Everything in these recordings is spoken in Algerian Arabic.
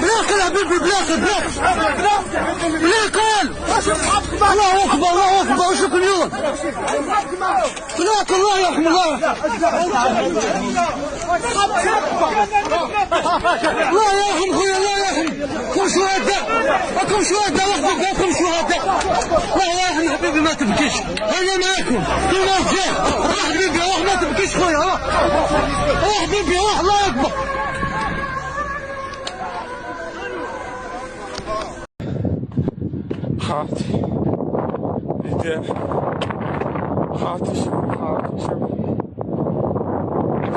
بلاك حبيبي، بلاك بلاك بلاك. الله اكبر الله اكبر. وشوف اليوم بلاك. الله يرحم الله الله يرحم خويا، الله يرحم. كم شهداء، كم شهداء، وقفوا كم شهداء. الله يرحم حبيبي، ما تبكيش، انا معاكم كل رجال. روح حبيبي روح، ما تبكيش خويا، روح روح حبيبي روح. الله اكبر. خاطي نداء، خاطي شوف، خاطي شوف،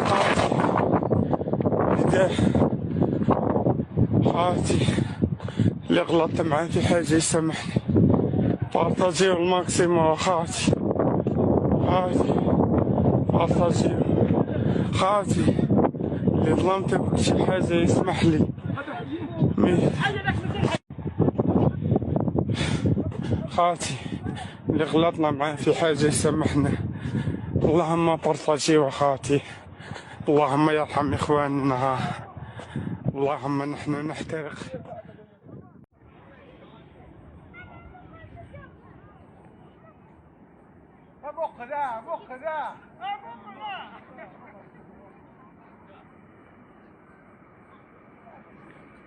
خاطي نداء، خاطي اللي غلطت معاه في حاجة يسامحني. بارطاجيو ال maximum خاطي، خاطي بارطاجيو. خاطي اللي ظلمت بشي حاجة يسمح لي. خاطي اللي غلطنا معاه في حاجة يسامحنا. اللهم بارطاجيو خاطي. اللهم يرحم إخواننا. اللهم نحن نحترق.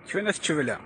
شو الناس تشوف لها؟